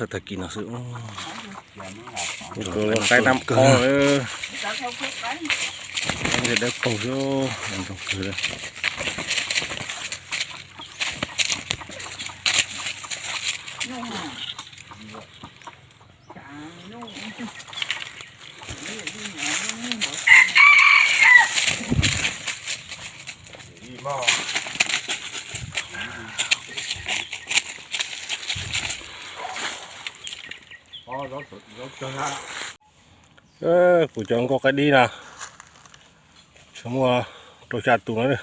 Tag kis no xwb, qaib nab pob, dawb paug xwb. Kuv cov nkauj qaib dib na, tsuas muaj rau xya tus na.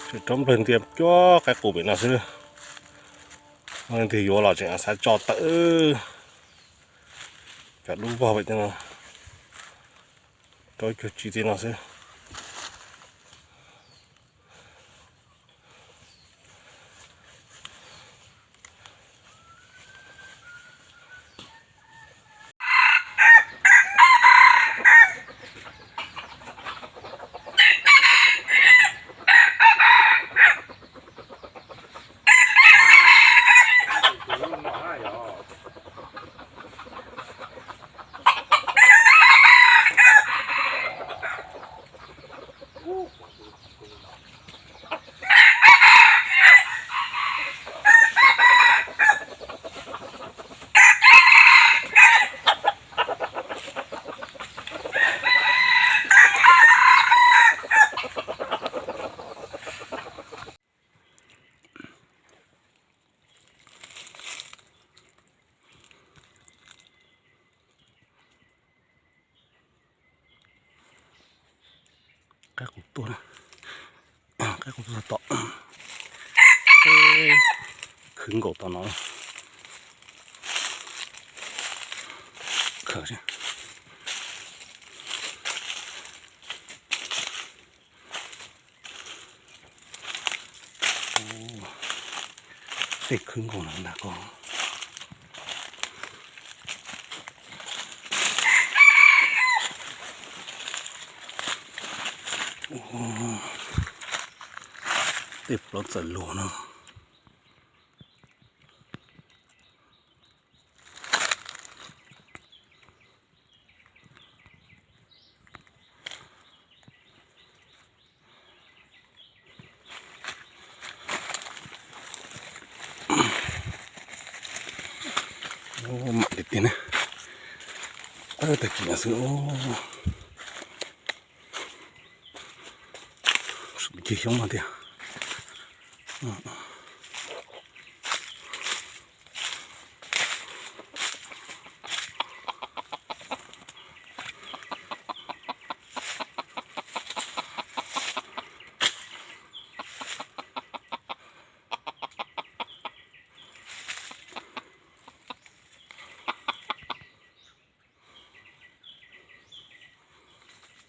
Tseem rov nplawg ntias cuab qaib qus pem no xwb. Leej twg yuav los tseem xav tso tawm. Cov dub vog pem tej no, rau cuag tsis tej no xwb. Qaib qus tuaj, qaib qus tuaj tom, khwv nkaus tom no. Khwv, tej khwv nkaus no ntag ko. Tej plaub txawm luag no. Mam tiag tiag ne. Tag kis no xwb. Cig xyoob no tiag.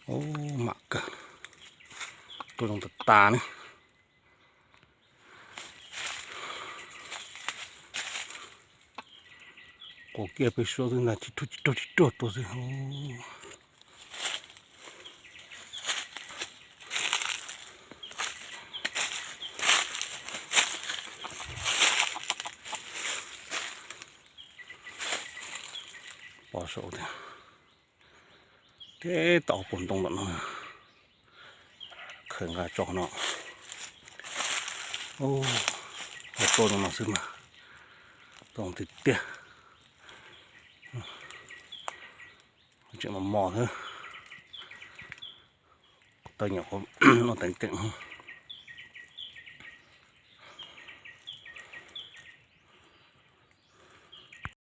Ub, mam kawg, tuaj zoo tas tas ne. Quas kiag peb suab xwb ntag, tsis ruaj tsis ruaj tsis ruaj tuaj xwb. Pom saud tiag. Teb tom puag ntoo tom no, khaws nqa tso no. Ub, tuaj no xwb mas, tuaj tiag tiag. Tseem mos mos xwb. Tau nyuam qhuav noj teev keem.